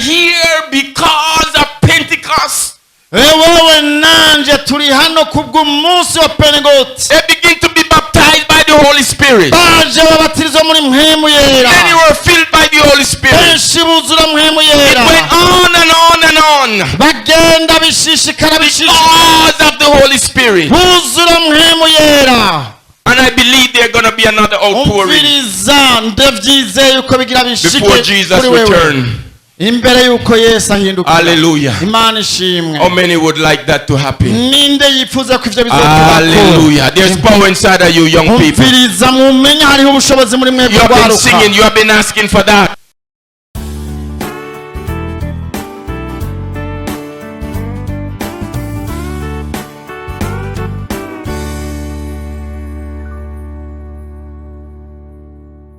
here because of Pentecost. Wewe nanje turi hano kubw'umunsi wa Pentegoti. They begin to be baptized by the Holy Spirit. Baje babatirizwa muri Mpwemu Yera. Many were filled by the Holy Spirit. Benshi buzura Mpwemu It Yera. went on and on and on. Bagenda bishishikara bishishikara. Because of the Holy Spirit. Buzura Mpwemu Yera. And I believe there's going to be another outpouring Umviriza, ndavyizeye yuko bigira bishike before Jesus kuri wewe return. imbere yuko Yesu ahinduka. Hallelujah. Imana ishimwe. How many would like that to happen? Ninde yifuza ko ivyo bizotubako? Hallelujah. There's power inside of you, young people. Umviriza, mumenye hariho ubushobozi muri mwebwe You have been rwaruka. singing, you have been asking for that.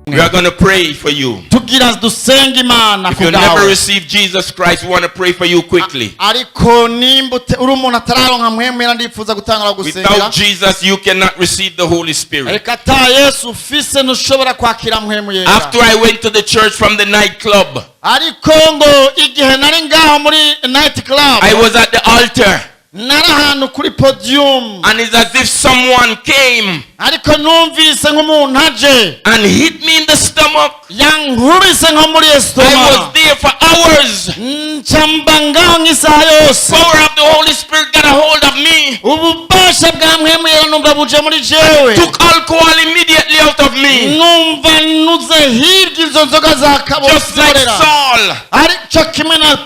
We are going to pray for you. Tugira dusenge Imana If ku you never bwawe. received Jesus Christ, we want to pray for you quickly. Ariko nimba uri umuntu atararonka mwemera, ndifuza gutangura gusengera. Without Jesus, you cannot receive the Holy Spirit. Reka ata Yesu ufise ntushobora kwakira Mpwemu Yera. After I went to the church from the nightclub, Ariko ngo igihe nari ngaho muri night club, I was at the altar, nari ahantu kuri podium, and it's as if someone came ariko numvise nk'umuntu aje and hit me in the stomach. Yankubise nko muri I estomac. was there for hours. Nca mba ngaho nk'isaha yose. Power of the Holy Spirit got a hold of me. Ububasha bwa Mpwemu Yera numva buje muri jewe. Took alcohol immediately out of me. Numva nuze hirya izo nzoga za Just like kabosorera. Saul. Aricyo kimwe na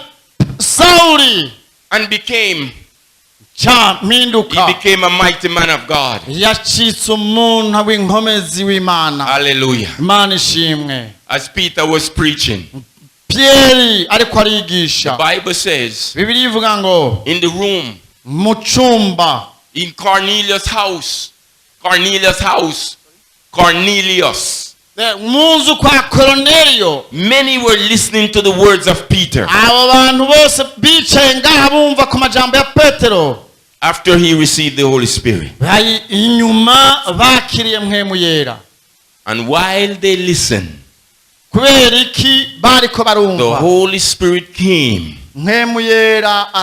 Sawuli. And became, Ca he mpinduka. became a mighty man of God. Yacitse umuntu w'inkomezi w'Imana. Hallelujah. Imana ishimwe. As Peter was preaching, Pierre ariko arigisha, the Bible says, Bibiliya ivuga ngo in the room, mu cyumba, in Cornelius' house, Cornelius' house, Cornelius. Mu nzu kwa Koroneliyo, Many were listening to the words of Peter abo bantu bose bicaye ngaha bumva ku majambo ya Petero after he received the Holy Spirit. Bari inyuma bakiriye Mpwemu Yera. And while they listened, Kubera iki bariko the barumva, Holy Spirit came Mpwemu Yera in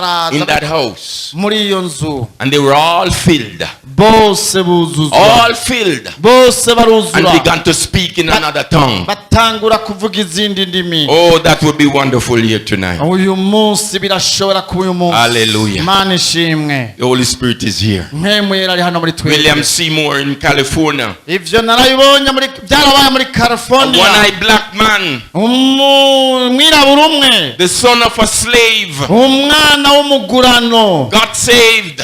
araza that house, muri iyo nzu, and they were all filled, bose buzuzwa, all filled, bose and baruzura, began to speak in another tongue. Batangura kuvuga izindi ndimi. Oh, that would be wonderful here tonight. Uyu munsi birashobora kuba uyu munsi. Hallelujah. Imana ishimwe. The Holy Spirit is here. Mpwemu Yera ari hano muri William twebwe. Seymour in California, Ivyo narabibonye muri byarabaye muri a California. one-eyed black man, Umwirabura umwe, the son of a slave, umwana w'umugurano, got saved,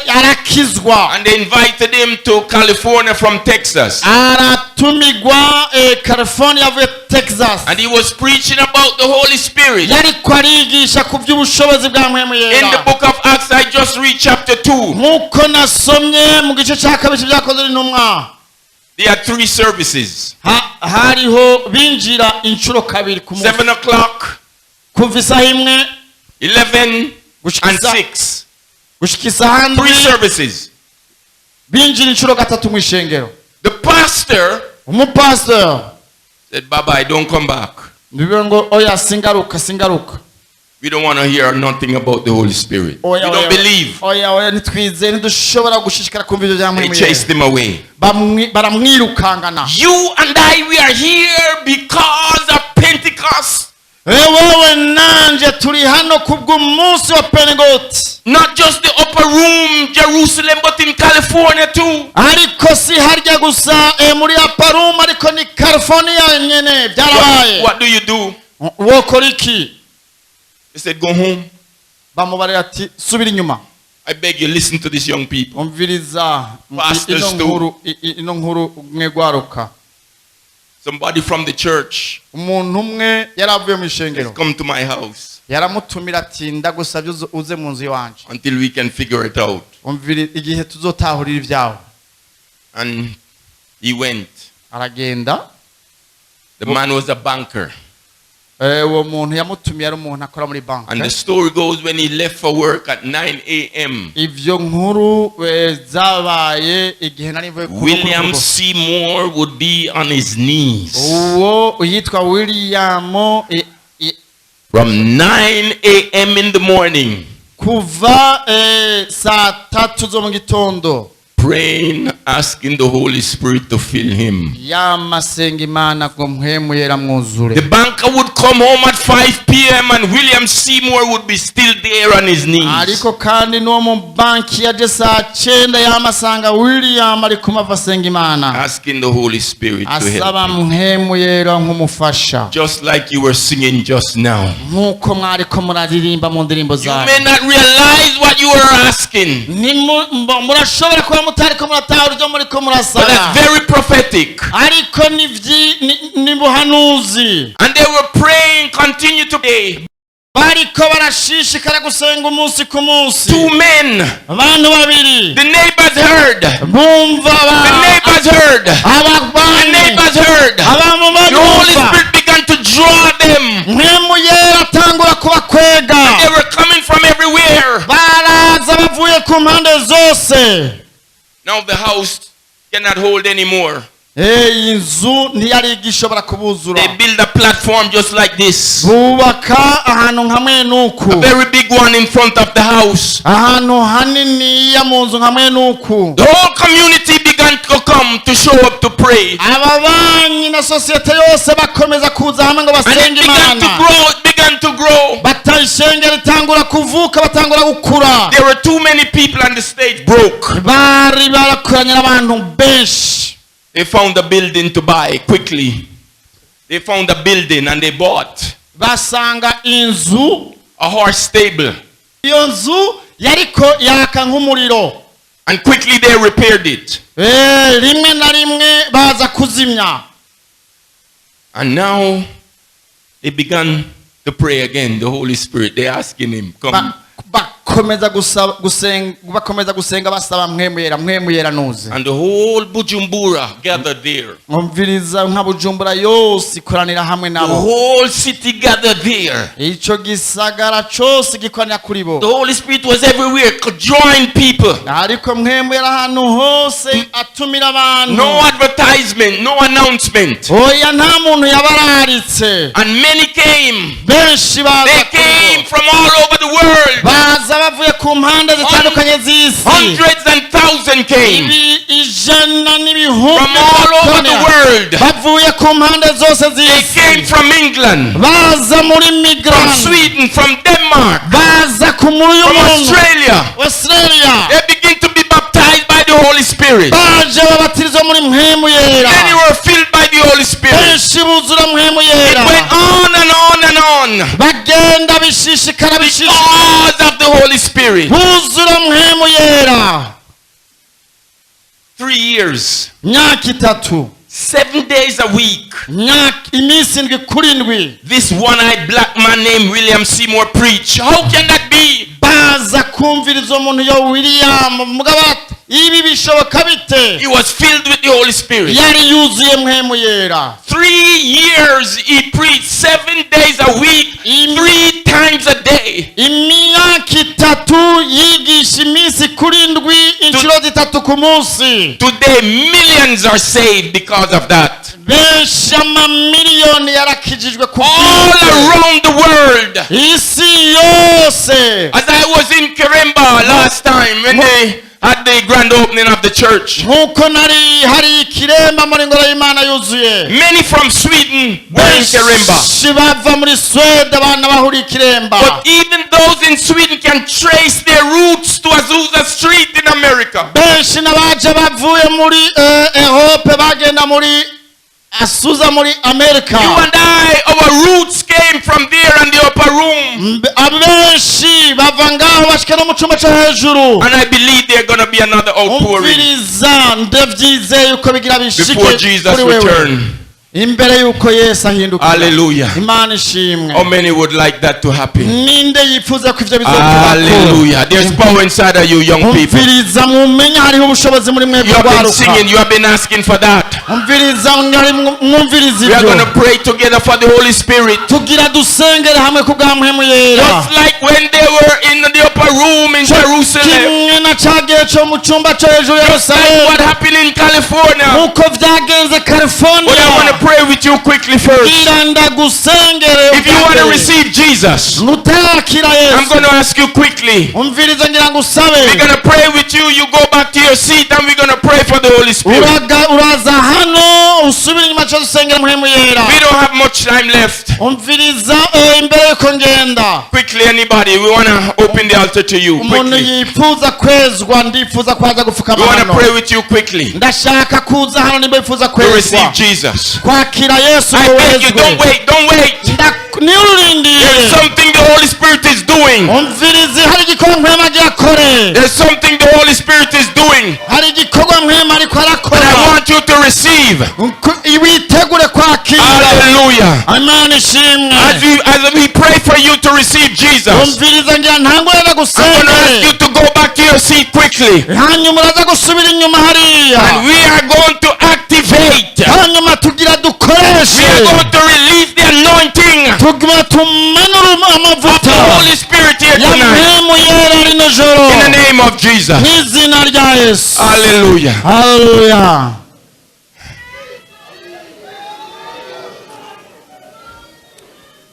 arakizwa, and they invited him to California from Texas. Aratumigwa California avuye Texas. And he was preaching about the Holy Spirit. Yariko arigisha ku by'ubushobozi bwa Mpwemu In the Yera. book of Acts, I just read chapter 2. Nk'uko nasomye mu gice cya kabiri byakozwe n'intumwa, There are three services. Hariho binjira inshuro kabiri ku munsi. 7 o'clock, Kuva isaha 1 11, gushika and 6. Gushika isaha Three 7, services. binjira inshuro gatatu mu ishengero. The pastor Umupasitori said, "Bye bye, don't come back. Bivuga ngo oya, singaruka, singaruka. We don't want to hear nothing about the Holy Spirit. We Oya, don't oya, believe." oya, oya, ntitwizeye, ntidushobora gushishikara kumva ibyo bya They Mpwemu. chased him away. Baramwirukangana. You and I, we are here because of Pentecost. Wewe nanje turi hano kubw'umunsi wa Pentegoti. Not just the upper room, Jerusalem, but in California too. Ariko si harya gusa muri upper room, ariko ni California nyene byarabaye. What do you do? Wokora iki? They said, "Go home." Bamubarira ati subira inyuma. I beg you, listen to these young people. Umviriza Pastors ino too. nkuru, ino nkuru mwe gwaruka. Somebody from the church Umuntu umwe yari avuye mu ishengero has come to my house yaramutumira ati ndagusabye uze mu nzu iwanje until we can figure it out. Umvira igihe tuzotahurira ibyawe. And he went. Aragenda. The man was a banker. Uwo muntu yamutumiye ari umuntu akora muri And the banki. story goes, when he left for work at 9 a.m., Ivyo nkuru zabaye igihe nari mvuye William ku rugo. Seymour would be on his knees Uwo yitwa William From 9 a.m. in the morning, Kuva saa 3 zo mu gitondo, praying, asking the Holy Spirit to fill him. Yamasenga Imana ngo Mpwemu Yera mwuzure. The banker would come home at 5 p.m. and William Seymour would be still there on his knees. Ariko kandi n'uwo mu banki yaje saa 9 yamasanga William ari kumava asenga Imana, Asking the Holy Spirit to asaba help him. Mpwemu Yera nk'umufasha. Just like you were singing just now. Nk'uko mwariko muraririmba mu ndirimbo You zanyu. may not realize what you were asking, Murashobora kuba mutariko muratahura ibyo muriko but murasaba, that's very prophetic. ariko ni buhanuzi. And they were praying, continue to pray. Bariko barashishikara gusenga umunsi ku munsi. Two men, Abantu babiri the neighbors heard. bumva The neighbors heard. The ababanyi neighbors heard. abantu The Holy barumva. Spirit began to draw them. Mpwemu Yera atangura kubakwega. They were coming from everywhere. Baraza bavuye ku mpande zose. Now the house cannot hold anymore. Iyi nzu ntiyari igishobora kubuzura. They build a platform just like this. Bubaka ahantu nka mwenuku, A very big one in front of the house. ahantu haniniya mu nzu nka mwenuku. The whole community began to come to show up to pray. Ababanyi na sosiyete yose bakomeza kuza hamwe ngo And it basenge began to Imana. grow, it began to grow. Bata ishengero ritangura kuvuka, batangura gukura. There were too many people and the stage broke. Bari barakoranye n'abantu benshi. They found a building to buy quickly. They found a building and they bought Basanga inzu. A horse stable. Iyo nzu yariko yaka nk'umuriro. And quickly they repaired it. Rimwe na rimwe baza kuzimya. And now they began to pray again. The Holy Spirit, they asking him, come. Bakomeza gusenga, bakomeza gusenga basaba Mpwemu Yera, Mpwemu Yera nuze. And the whole Bujumbura gathered there. Mwumviriza, nka Bujumbura yose ikoranira hamwe The nabo. whole city gathered there. Ico gisagara cose gikoranira kuri bo. The Holy Spirit was everywhere, drawing people. Ariko Mpwemu Yera ahantu hose atumira abantu. No advertisement, no announcement. Oya, nta muntu yabararitse. And many came. Benshi baza They kuri came bo. from all over the world. Baza bavuye ku mpande zitandukanye z'isi. Hundreds and thousands came Ibi ijana n'ibihumbi from all over the world. bavuye ku mpande zose They came z'isi. from England, Baza muri from Migrand, Sweden, from Denmark, baza ku muri from umuntu Australia. Australia. They begin to be baptized by the Holy Spirit. Baje babatirizwa muri Mpwemu Yera. Many were filled by the Holy Spirit. Benshi buzura Mpwemu It Yera. went on and on and on Bagenda bishishikara, bishishikara, because of the Holy Spirit. buzura Mpwemu Yera. 3 years, Myaka 3, 7 days a week. Myaka iminsi 7 kuri 7. This one eyed black man named William Seymour preached. How can that be? Baza kumviriza umuntu yo William mugabo ati, ibi bishoboka bite? He was filled with the Holy Spirit. Yari yuzuye Mpwemu Yera. 3 years he preached 7 days a week, three times a day. Imyaka 3 yigisha iminsi kuri 7, inshuro 3 ku munsi. Today, millions are saved because of that. Benshi amamiliyoni yarakijijwe ku All bw'ibyo. Around the world. Isi yose. As I was in Kiremba last time when they had the grand opening of the church, Nk'uko nari hari Ikiremba muri ngoro y'Imana yuzuye, many from Sweden were in Kiremba. Benshi bava muri Swede abana bahuriye Ikiremba. But even those in Sweden can trace their roots to Azusa Street in America. Benshi n'abaje bavuye muri Europe bagenda muri Asuza muri Amerika. You and I, our roots came from there and the upper room. Abenshi bava ngaho bashika no mu cyumba cyo hejuru. And I believe there's going to be another outpouring Umviriza, ndabyizeye yuko bigira bishike before Jesus kuri wewe return. imbere yuko Yesu ahinduka. Hallelujah. Imana ishimwe. How many would like that to happen? Ninde yifuza ko ivyo bizokubako? Hallelujah. There's power inside of you, young people. Umviriza, mumenye hariho ubushobozi muri mwebwe You have been rwaruka. singing, you have been asking for that. Umviriza, mwari mwumviriza We are ibyo. going to pray together for the Holy Spirit. Tugira dusengere hamwe ku bwa Mpwemu Yera. Just like when they were in the upper room in Jerusalem. Kimwe na ca gihe co mu cyumba cyo hejuru ya Just like Yerusalemu, what happened in California. nk'uko byagenze But I California. want to pray with you quickly first. Ngira ndagusengere. If you want to receive Jesus, Nutarakira I'm Yesu, going to ask you quickly. Umvirize, ngira ngo usabe. We're going to pray with you. You go back to your seat and we're going to pray for the Holy Spirit. Uraza hano usubire inyuma cyo dusengera Mpwemu Yera. We don't have much time left. Umviriza, imbere yuko ngenda. Quickly, anybody, we want to open the altar to you. Umuntu Quickly. yifuza kwezwa, ndifuza kwaza We gupfukama want to hano. pray with you quickly Ndashaka kuza hano nimba wifuza to kwezwa, receive Jesus. kwakira Yesu I ngo beg you, wezwe. don't wait, don't wait. Ntiurindire. There's something the Holy Spirit is doing. Umvirize, hari igikorwa Mpwemu agiye akore. There's something the Holy Spirit is doing. Hari igikorwa Mpwemu ariko And arakora. I want you to receive. Witegure kwakira. Hallelujah. Imana ishimwe. As we pray for you to receive Jesus, Umviriza, ngira ntangure I'm going to ask ndagusengere. you to go back to your seat quickly. Hanyuma uraza gusubira inyuma hariya. And we are going to activate. Hanyuma tugira We dukoreshe. are going to release the anointing Tuguma tumanura of amavuta the Holy Spirit here ya tonight. Mpwemu Yera rino joro. In the name of Jesus. Mu izina rya Yesu. Hallelujah. Haleluya.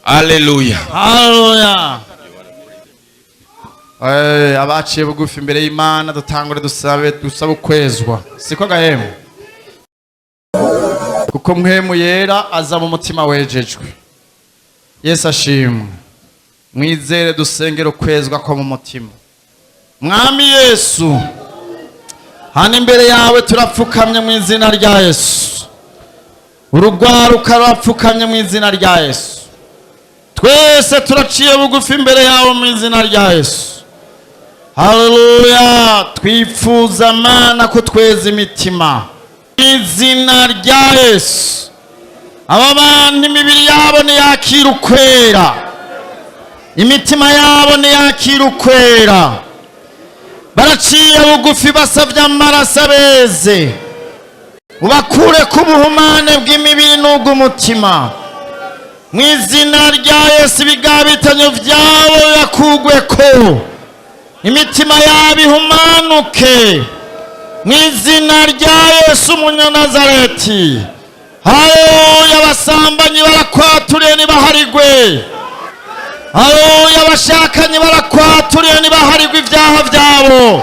Hallelujah. Haleluya. Abaciye bugufi imbere y'Imana, dutangure dusabe, dusabe ukwezwa, siko gahemu, kuko Mpwemu Yera aza mu mutima wejejwe. Yesu ashimwe. Mwizere dusengere ukwezwa ko mu mutima. Mwami Yesu, hano imbere yawe turapfukamye mu izina rya Yesu. Urugwaruka rurapfukamye mu izina rya Yesu. Twese turaciye bugufi imbere yawe mu izina rya Yesu. Haleluya. Twifuza, Mana, ko tweza imitima mu izina rya Yesu. Aba bantu imibiri yabo ntiyakira ukwera, imitima yabo ntiyakira ukwera. Baraciye bugufi, basabye amaraso abeze, ubakure ku buhumane bw'imibiri n'ubw'umutima mu izina rya Yesu. Ibigabitanyo byabo bibakugwe ko, imitima yabo ihumanuke mu izina rya Yesu Umunyanazareti. Haleluya. Abasambanyi barakwaturiye, nibaharigwe. Haleluya. Abashakanyi barakwaturiye, nibaharigwe ibyaha byabo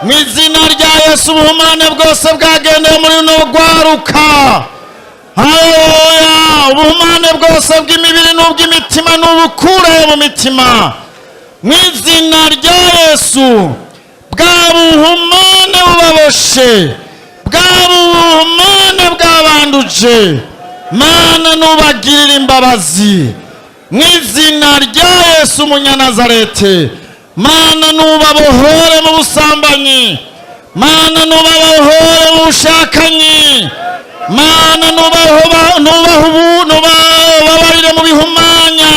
mu izina rya Yesu. Ubuhumane bwose bwagendeye muri runo rwaruka, haleluya, ubuhumane bwose bw'imibiri n'ubw'imitima n'ubukure mu mitima mu izina rya Yesu. Bwa buhumane bubaboshe, bwa buhumane bwabanduje, Mana nubagirira imbabazi mu izina rya Yesu Umunyanazarete. Mana, nubabohore mu busambanyi. Mana, nubabohore mu bushakanyi. Mana, nubababarire mu bihumanya.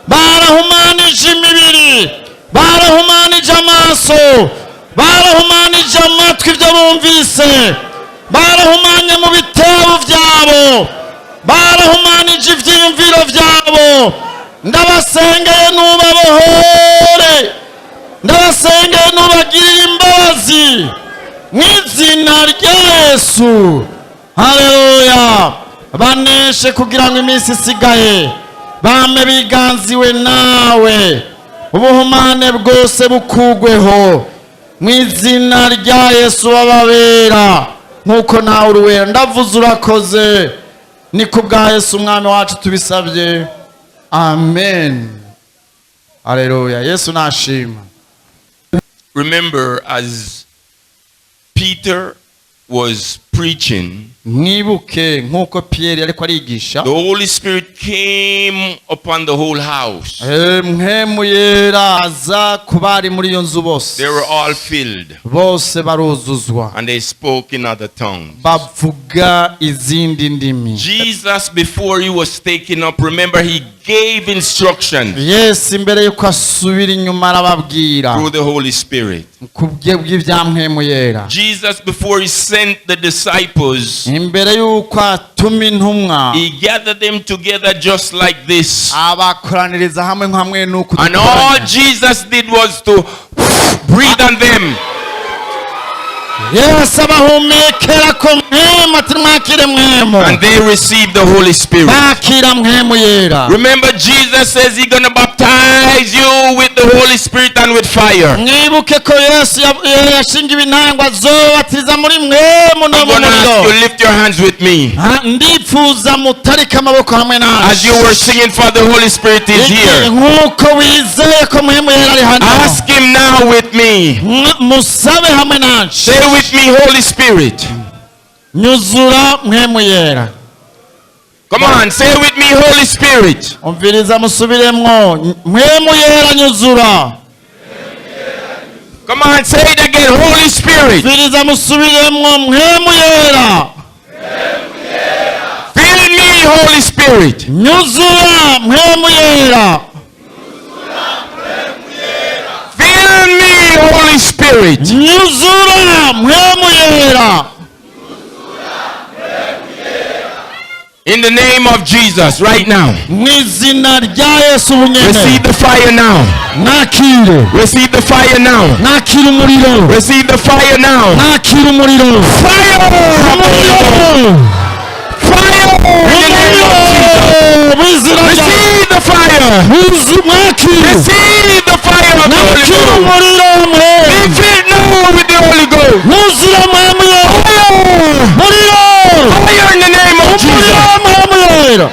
Barahumanije imibiri, barahumanije amaso, barahumanije amatwi ibyo bumvise, barahumanye mu bitebo byabo, barahumanije ibyiyumviro byabo. Ndabasengeye, nubabohore. Ndabasengeye, nubagirire imbabazi mu izina rya Yesu. Haleluya. Baneshe kugira ngo iminsi isigaye bame biganziwe nawe. Ubuhumane bwose bukugweho mu izina rya Yesu. Bababera nk'uko nawe uruwera. Ndavuze, urakoze. Ni ku bwa Yesu Umwami wacu tubisabye, amen. Haleluya. Yesu nashima. Remember, as Peter was preaching, Mwibuke nk'uko Piyeri ariko arigisha, the Holy Spirit came upon the whole house. Mpwemu Yera aza ku bari muri iyo nzu bose. They were all filled Bose baruzuzwa, and they spoke in other tongues. Bavuga izindi ndimi. Jesus, before he was taken up, remember, he gave instruction Yesu imbere y'uko asubira inyuma arababwira through the Holy Spirit. Ku bwe bw'ibya Mpwemu Yera. Jesus, before he sent the disciples, Imbere y'uko atuma intumwa, he gathered them together just like this. Abakoraniriza hamwe hamwe n'uku And all dukoranya. Jesus did was to breathe on them. Yesu abahumekera ko Mpwemu ati mwakire Mpwemu. And they received the Holy Spirit. Bakira Mpwemu Yera. Remember, Jesus says he's going to baptize you with the Holy Spirit and with fire. Mwibuke ko Yesu yashingiwe intango azobatiza muri Mpwemu no I'm mu going to ask muriro. you to lift your hands with me. Ha, ndipfuza mutarike amaboko hamwe As naje you were singing for the Holy Spirit is here. Nk'uko wizeye ko Mpwemu Yera ari hano. Ask him now with me. Musabe hamwe nanje. Say with me, Holy Spirit. Nyuzura Mpwemu Yera. Come on, say with me, Holy Spirit. Umviriza musubiremwo Mpwemu Yera nyuzura. Come on, say it again, Holy Spirit. Umviriza musubiremwo Mpwemu Yera. Fill me, Holy Spirit. Nyuzura Mpwemu Yera. Fill me, Holy Spirit. Nyuzura Mpwemu Yera. In the name of Jesus, right now. Mu izina rya Yesu bunyene. Receive the fire now. Mwakire. Receive the fire now. Mwakire umuriro. Receive the fire now. Mwakire umuriro. Fire! Umuriro. Fire! In the name of Jesus. Umuriro mu izina rya Receive the fire. Mwakire. Receive the fire of the Holy Mwakire Ghost. umuriro Be mwe filled now with the Holy Ghost. Mwuzure Mpwemu Yera. Fire! Muriro. Fire in the name of Umuriro Jesus. Mpwemu Yera.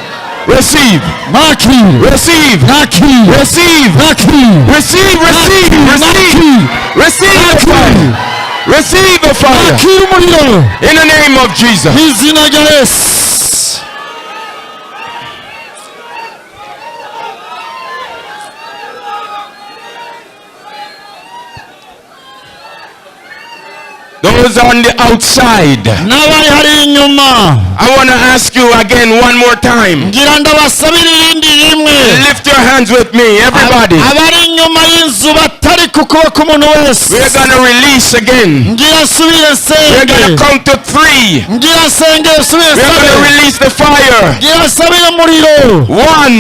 Receive. Mwakire. Receive. Mwakire. Receive. Mwakire. Receive. Receive. Receive. Receive the fire. Receive the fire. Mwakire umuriro. In the name of Jesus. Mu izina rya Yesu. Those on the outside, N'abari hari inyuma, I want to ask you again one more time. ngira ndabasabira irindi rimwe. Lift your hands with me, everybody. Abari inyuma y'inzu batari ku kuboko umuntu wese. We're going to release again. Ngira nsubire We're nsenge. going to count to three. Ngira nsenge nsubire We're going to nsabe. release the fire. Ngira nsabire umuriro. One,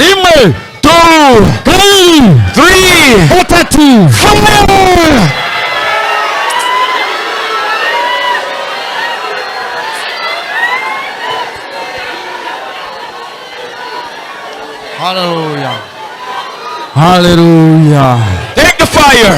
Rimwe, two, kabiri, three. gatatu. Fire! Haleluya, haleluya. Take the fire.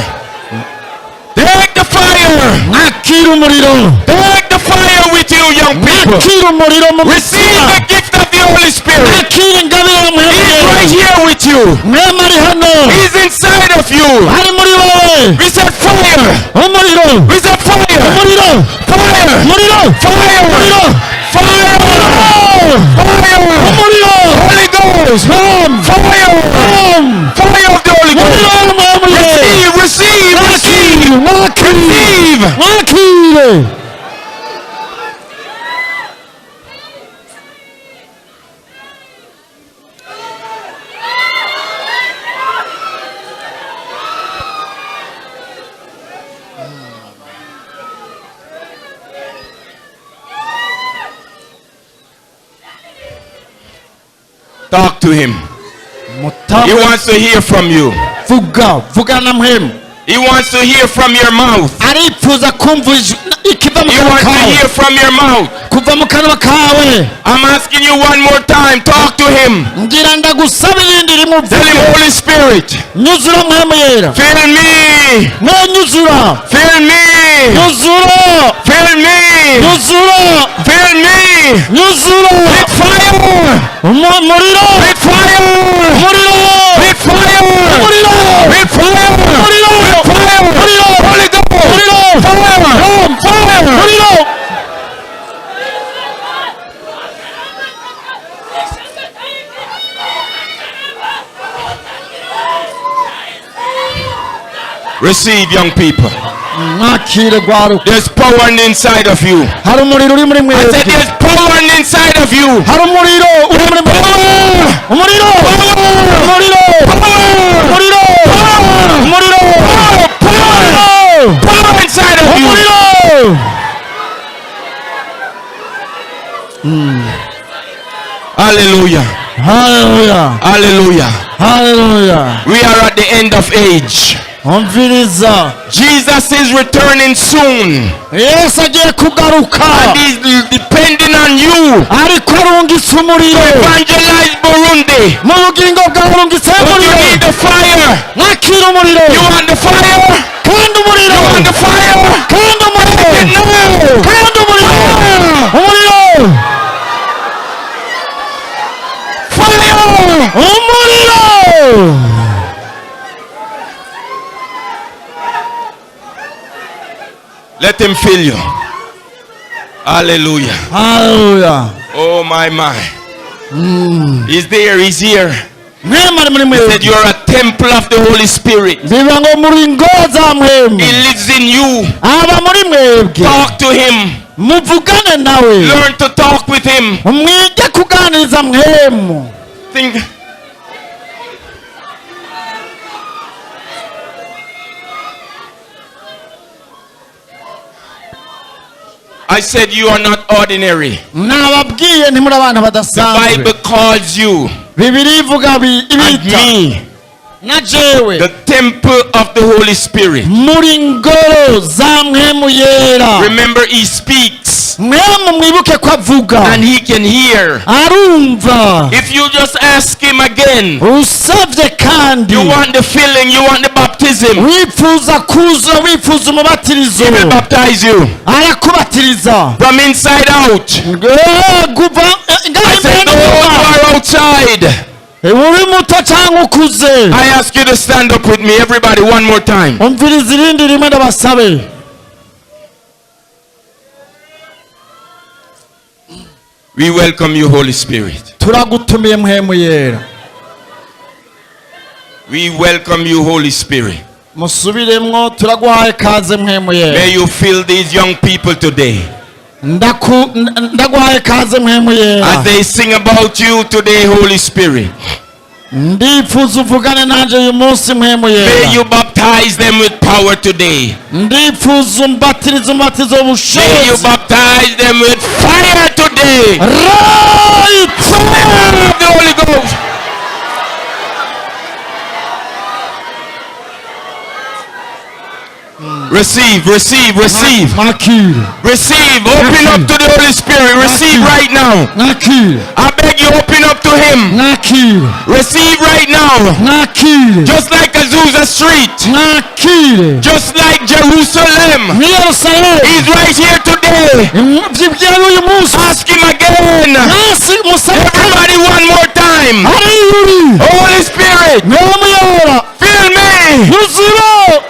Take the fire. Mwakire umuriro. Take the fire with you, young people. Mwakire umuriro mu Receive mitima. the gift of the Holy Spirit. Mwakire ingabire ya Mpwemu He's Yera. right here with you. Mpwemu ari hano. He's inside of you. Ari muri wowe. We said fire. Umuriro. We said fire. Umuriro. Fire. Umuriro. Fire. Umuriro. Fire. Fire. Umuriro. Holy Ghost. Boom. Fire. Boom. Fire of the Holy Ghost. Umuriro Mpwemu Yera. Receive. Receive. Receive. Mwakire. Receive. Mwakire. Talk to him. He wants to hear from you. Vuga vugana Mpwemu. He wants to hear from your mouth. Aripfuza kumva ikiva mu He kanwa wants to kawe. hear from your mouth. Kuva mu kanwa kawe. I'm asking you one more time. Talk to him. Ngira ndagusaba irindi rimwe Tell him, uvuge. Holy Spirit, Nyuzura Mpwemu Yera. fill me. Mwe nyuzura. Fill me. Nyuzura. Fill me. Nyuzura. Fill me. Nyuzura. With fire. Umuriro. With fire. Umuriro. With fire. Umuriro. With fire. Umuriro. With fire. Umuriro. Holy Ghost. Umuriro. Fire. Fire. Umuriro. Receive, young people. Mwakire gwaruka. There's power on the inside of you. Hari umuriro uri muri I mwebwe. said there's power on the inside of you. Hari umuriro uri muri mwebwe. Umuriro. Umuriro. Umuriro. Umuriro. Umuriro. Power inside of you. Umuriro. Hallelujah. Haleluya. Hallelujah. Haleluya. We are at the end of age. Umviriza. Jesus is returning soon. Yesu agiye kugaruka. And he's depending on you. Ariko arungitse umuriro. Evangelize Burundi. Mu bugingo bwawe arungitse But you umuriro. need the fire. Nakira umuriro. You want the fire? Kandi umuriro. You want the fire? Kandi umuriro. No! Kandi umuriro. Umuriro. Fire! Umuriro. Let him fill you. Hallelujah. Haleluya. Oh my my. He's there, he's here. Mwema ari muri He said mwebwe. you're a temple of the Holy Spirit. Bivuga ngo muri ngoro za mwemwe. He lives in you. Aba muri mwebwe. Talk to him. Muvugane nawe. Learn to talk with him. Mwige kuganiriza mwemu. Think. I said you are not ordinary. Nababwiye ntimuri abantu The badasanzwe. Bible calls you Bibiliya ivuga and ibita me na jewe the temple of the Holy Spirit. muri ngoro za mwemu yera. Remember, he speaks Mwemu mwibuke ko avuga and he can hear. arumva. If you just ask him again, Usavye kandi you want the filling, you want the baptism, wifuza kuzura wifuza umubatirizo he will baptize you arakubatiriza from inside out. Kuva ngaho I imbere said, those n'inyuma. who are outside, Uri muto cyangwa ukuze I ask you to stand up with me, everybody, one more time. Umviriza irindi rimwe ndabasabe. We welcome you, Holy Spirit. Turagutumiye mpwemu yera. We welcome you, Holy Spirit. Musubiremwo turaguhaye kaze mpwemu yera. May you fill these young people today. Ndaguhaye kaze mpwemu yera. As they sing about you today, Holy Spirit. Ndifuza uvugane nanje uyu munsi mpwemu May yera. you baptize them with power today. Ndifuza umbatirize umubatizo May you w'ubushobozi. baptize them with fire today. Right. Fire of the Holy Ghost. Receive, receive, receive. Mwakire. Receive. Open up to the Holy Spirit. Receive right now. Mwakire. I beg you, open up to Him. Mwakire. Receive right now. Mwakire. Just like Azusa Street. Mwakire. Just like Jerusalem. Muri Yerusalemu. He's right here today. Byibwira uyu munsi. Ask Him again. Hasi musabe. Everybody, one more time. Hariya uri. Holy Spirit, Mwemu yera. fill me. Nyuzura.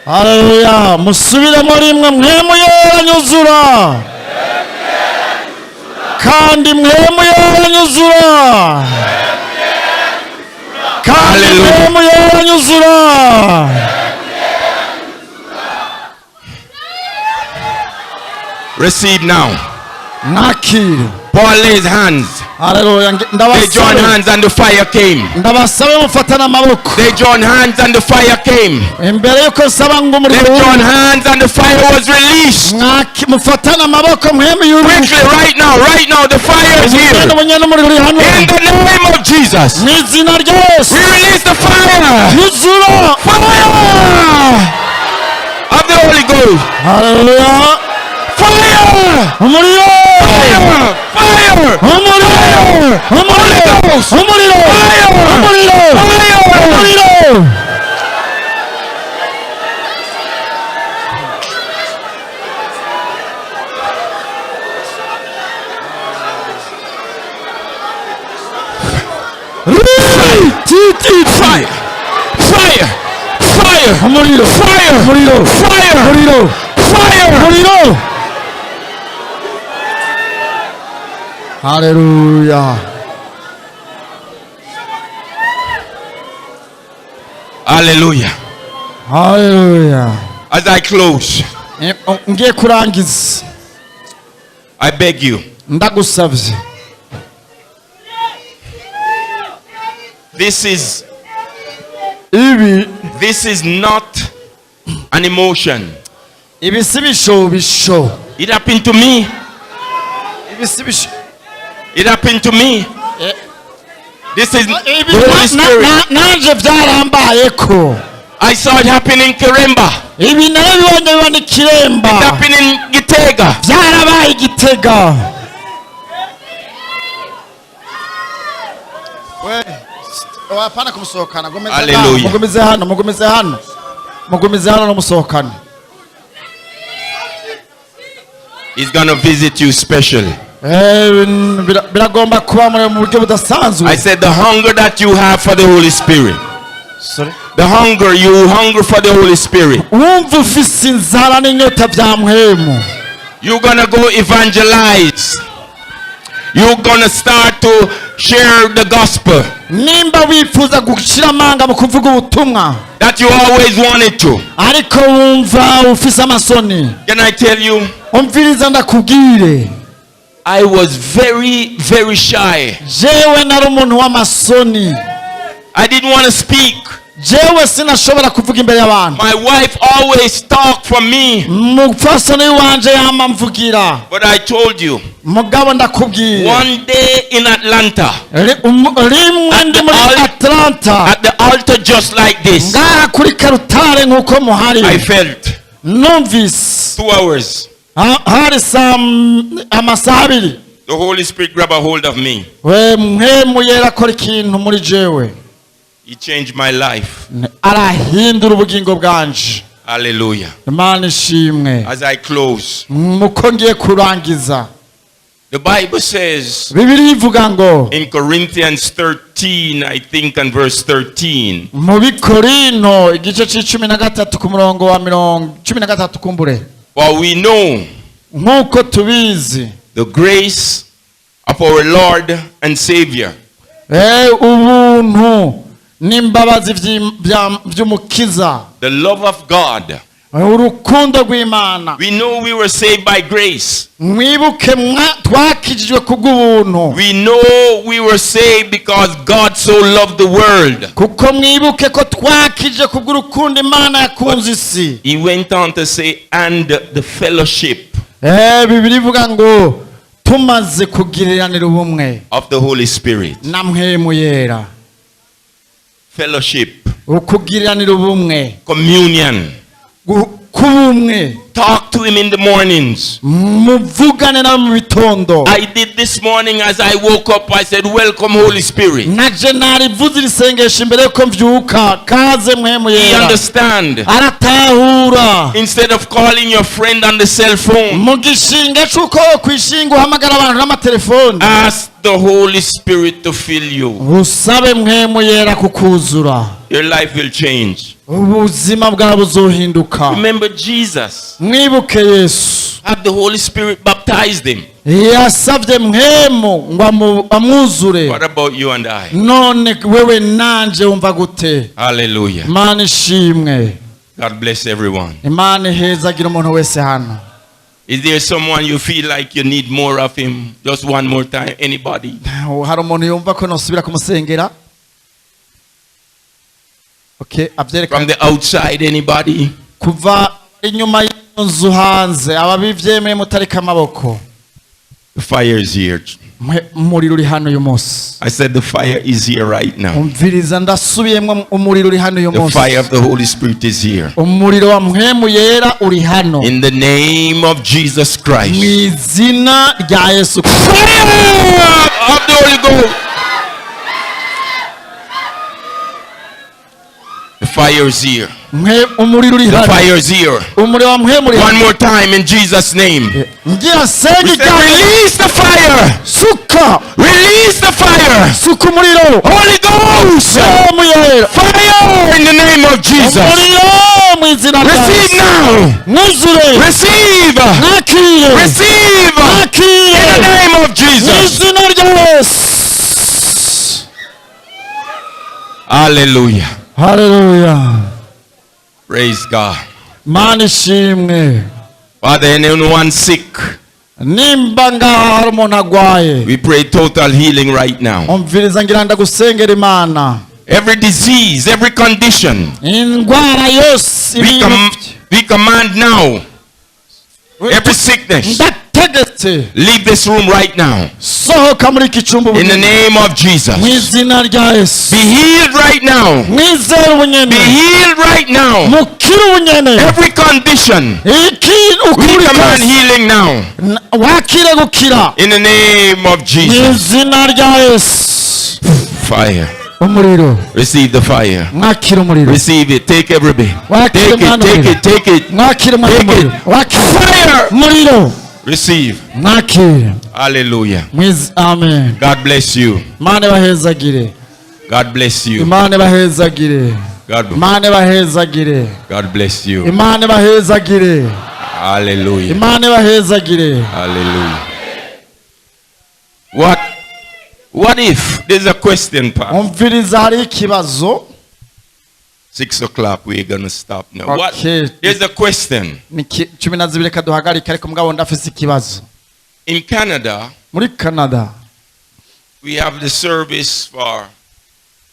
Haleluya. Musubiremo rimwe mwemu yera nyuzura. Kandi mwemu yera nyuzura. Kandi Hallelujah. mwemu yera nyuzura. Receive now. Mwakire. Paul lays hands. Haleluya. They joined Ndabasabe. hands and the fire came. Ndabasabe mufatane amaboko. They joined hands and the fire came. Imbere yuko nsaba ngo They umuriro joined hands and the fire was released. Mufatane amaboko mwemu yuri. Quickly, right now, the fire is here. Ubunye n'umuriro uri hano. In the name of Jesus, Mu izina rya Yesu. we release the fire. Nyuzura. Fire of the Holy Ghost. Haleluya. Fire! Umuriro. Fire! Fire! Umuriro. Umuriro. Umuriro. Fire! Umuriro. Fire! Umuriro. Fire! Fire! Fire! Umuriro. Fire! Umuriro. Fire! Umuriro. Fire! Umuriro. Haleluya. Hallelujah. Haleluya. As I close, Ngiye kurangiza. I beg you. Ndagusavye. This is Ibi this is not an emotion. Ibi si ibishobisho. It happened to me. Ibi si ibisho. It happened to me. This is the Holy Spirit. Nanje byarambayeko. I saw it happen in Kiremba. Ibi narabibonye biba ni Kiremba. It happened in Gitega. Byarabaye Igitega. Hapana kumusohokana. Hallelujah. Mugumize hano, mugumize hano, mugumize hano n'umusohokane. He's gonna visit you specially. Eh, biragomba kuba mu buryo budasanzwe. I said the hunger that you have for the Holy Spirit. Sorry. The hunger you hunger for the Holy Spirit. Wumva ufise inzara n'inyota bya mpwemu. You're gonna go evangelize. You're gonna start to share the gospel Nimba wifuza gushira amanga mu kuvuga ubutumwa that you always wanted to. ariko wumva ufise amasoni. Can I tell you? Umviriza ndakubwire. I was very, very shy. Jewe nari umuntu w'amasoni. I didn't want to speak. Jewe sinashobora kuvuga imbere y'abantu. My wife always talked for me. Umupfasoni wanje yama mvugira. But I told you, Mugabo ndakubwiye, one day in Atlanta, rimwe ndi muri Atlanta, at the altar just like this, ngaha kuri karutare nk'uko muhari, I felt numvise 2 hours. Hari saa amasaha 2. The Holy Spirit grabbed a hold of me. We mpwemu yera akora ikintu muri jewe. He changed my life. Arahindura ubugingo bwanje. Hallelujah. Imana ishimwe. As I close, Muko ngiye kurangiza, the Bible says Bibiliya ivuga ngo in Corinthians 13, I think, and verse 13, mu Bikorinto igice c'13 ku murongo wa 13 kumbure, for we know nk'uko tubizi, the grace of our Lord and Savior, ubuntu n'imbabazi by'Umukiza, the love of God. Urukundo rw'Imana. We know we were saved by grace. Mwibuke twakijijwe kubw'ubuntu. We know we were saved because God so loved the world. Kuko mwibuke ko twakijije kubw'urukundo Imana yakunze isi. He went on to say, and the fellowship Bibiliya ivuga ngo tumaze kugiriranira ubumwe of the Holy Spirit. na mpwemu yera. Fellowship, Ukugiriranira ubumwe, communion. Kubumwe. Talk to him in the mornings. Muvugane nawe mu bitondo. I did this morning as I woke up. I said, "Welcome, Holy Spirit." Naje narivuze iri sengesho imbere yuko mvyuka: kaze mpwemu He yera. understand. Aratahura. Instead of calling your friend on the cell phone, Mu gishinga c'uko kwishinga uhamagara abantu n'amatelefoni, ask the Holy Spirit to fill you. Usabe mpwemu yera kukuzura. Your life will change. Ubuzima bwawe buzohinduka. Remember Jesus. Mwibuke Yesu. Have the Holy Spirit baptized him. Yasabye mpwemu ngo amwuzure. What about you and I? None wewe nanje wumva gute? Hallelujah. Imana ishimwe. God bless everyone. Imana ihezagira umuntu wese hano. Is there someone you feel like you need more of him? Just one more time. Anybody? Hari umuntu yumva ko nosubira kumusengera? Okay, avyerekana. From the outside, anybody? Kuva inyuma y'inzu hanze, ababivyemeye mutarika amaboko. The fire is here. Umuriro uri hano uyu munsi. I said the fire is here right now. Umviriza, ndasubiyemwo, umuriro uri hano uyu The munsi. fire of the Holy Spirit is here. Umuriro wa mpwemu yera uri hano. In the name of Jesus Mu Christ. izina rya Yesu. Fire of the Holy Ghost. The fire is here. Umuriro uri The hano. fire is here. Umuriro wa mpwemu uri One hano. more time in Jesus' name. Ngira senge We say, ijambo. release the fire. Suka. Release the fire. Suka umuriro. Holy Ghost. Mpwemu yera. Fire in the name of Jesus. Umuriro mu izina rya Receive Yesu. now. Mwuzure. Receive. Mwakire. Receive. In Mwakire. the name of Mu Jesus. izina rya Yesu. Hallelujah. Haleluya. Praise God. Mana ishimwe. Father, anyone sick, Nimba ngaha hari umuntu agwaye, we pray total healing right now. Umviriza, ngira ndagusengera Imana. Every disease, every condition, Indwara yose, ibintu we command now. Every sickness, Ndategeka. Ndagutegetse. Leave this room right now. Sohoka muri iki cyumba In the ubunyene. name of Jesus. Mu izina rya Yesu. Be healed right now. Mwizere ubunyene. Be healed right now. Mukire ubunyene. Every condition. Iki We ukuri command kose. healing now. Wakire gukira. In the name of Mu Jesus. izina rya Yesu. Fire. Umuriro. Receive the fire. Mwakire umuriro. Receive it. Take every bit. Wakire Take it. mwana Take umuriro. it. Take it. Mwakire mwana Take umuriro. it. Wakire Fire. umuriro. Receive. Mwakire. Hallelujah. Amen. God bless you. Imana ibahezagire. God bless you. Imana ibahezagire. God, Imana ibahezagire. God bless you. Imana ibahezagire. Hallelujah. Imana ibahezagire. Hallelujah. What if there's a question, Pastor? Umviriza, hari ikibazo. 6 o'clock, we're gonna stop now. What Okay. there's a question. Ni 12, reka duhagarike, ariko mugabo ndafise ikibazo. In Canada, Muri Canada, we have the service for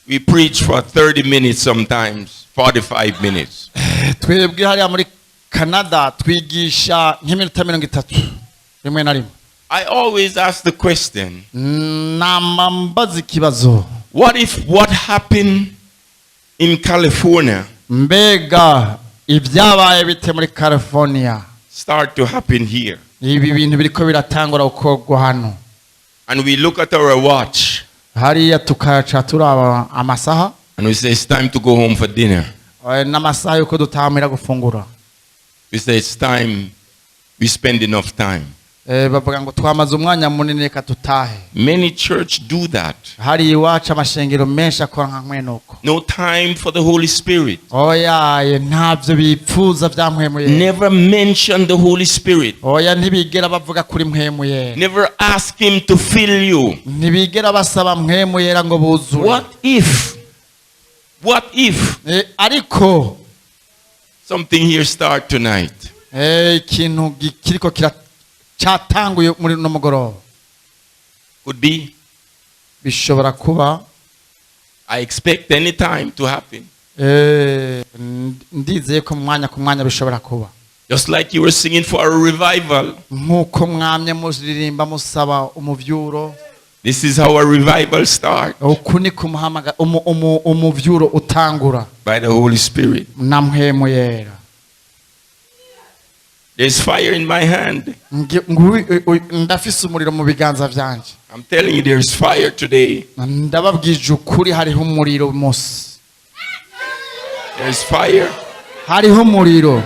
we preach for 30 minutes sometimes, 45 minutes. Twebwe hariya muri Canada twigisha nk'iminota 30 rimwe na rimwe. I always ask the question, Nama mbaza ikibazo. What if what happened in California Mbega ibyabaye bite muri California start to happen here? Ibi bintu biriko biratangura gukorwa hano? And we look at our watch Hariya tukaca turaba amasaha and we say it's time to go home for dinner. N'amasaha yuko dutahamira gufungura. We say it's time we spend enough time. Bavuga ngo twamaze umwanya munini, reka tutahe. Many church do that. Hari iwacu amashengero menshi akora nka mwenuko. No time for the Holy Spirit. Oyaye, ntabyo bipfuza bya Mpwemu Yera. Never mention the Holy Spirit. Oya, ntibigera bavuga kuri Mpwemu Yera. Never ask Him to fill you. Ntibigera basaba Mpwemu Yera ngo buzure. What if? What if Ariko something here start tonight? Ikintu kiriko kira cyatanguye muri uno mugoroba. Could be. Bishobora kuba. I expect any time to happen. Ndizeye ko mu mwanya ku mwanya bishobora kuba. Just like you were singing for a revival. Nk'uko mwamye muririmba musaba umuvyuro. This is how a revival starts Uku ni kumuhamaga umuvyuro utangura by the Holy Spirit. Na Mpwemu Yera. There's fire in my hand. Ndafise umuriro mu biganza vyanje. I'm telling you, there's fire today. Ndababwije ukuri, hariho umuriro musi. There's fire. Hariho umuriro,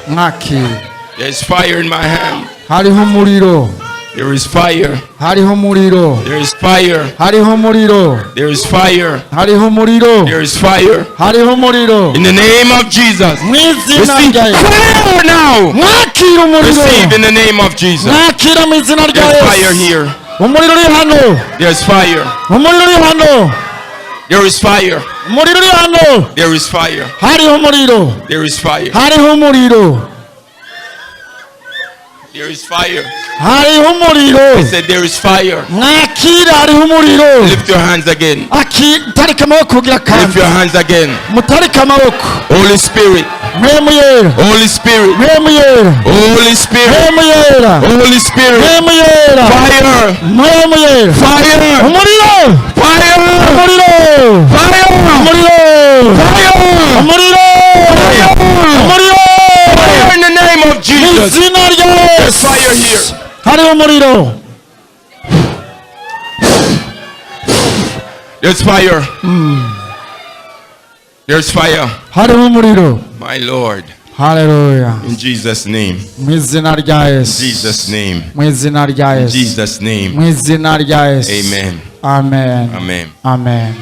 mwakire. There's fire in my hand. Hariho umuriro. There is fire. Hariho umuriro. There is fire. Hariho umuriro. There is fire. Hariho umuriro. There is fire. Hariho umuriro. In the name of Jesus. Mu izina Receive rya Yesu. fire now. Mwakira umuriro. Receive in the name of Jesus. Mwakira mu izina rya There's fire Yesu. here. Umuriro uri hano. There's fire. Umuriro uri hano. There is fire. Umuriro uri hano. There is fire. Hariho umuriro. There is fire. Hariho umuriro. There is fire. Hariho umuriro. I said there is fire. Mwakira, hariho umuriro. Lift your hands again. Mutarike amaboko kugira Lift kandi your hands again. mutarike amaboko. Holy Spirit. Mpwemu Yera. Holy Spirit. Mpwemu Yera. Holy Spirit. Mpwemu Yera. Holy Spirit. Mpwemu Yera. Fire. Mpwemu Yera. Fire. Umuriro. Fire. Umuriro. Fire. Umuriro. Fire. Umuriro. Fire. Umuriro. Fire in the name of Mu Jesus. izina rya Yesu. Fire here. Hariho umuriro. There's fire. There's fire. Hariho umuriro. My Lord. Haleluya. In Jesus' name. Mu izina rya Yesu. Jesus' name. Mu izina rya In Yesu. Jesus' name. Mu izina rya Yesu. Amen. Amen. Amen. Amen.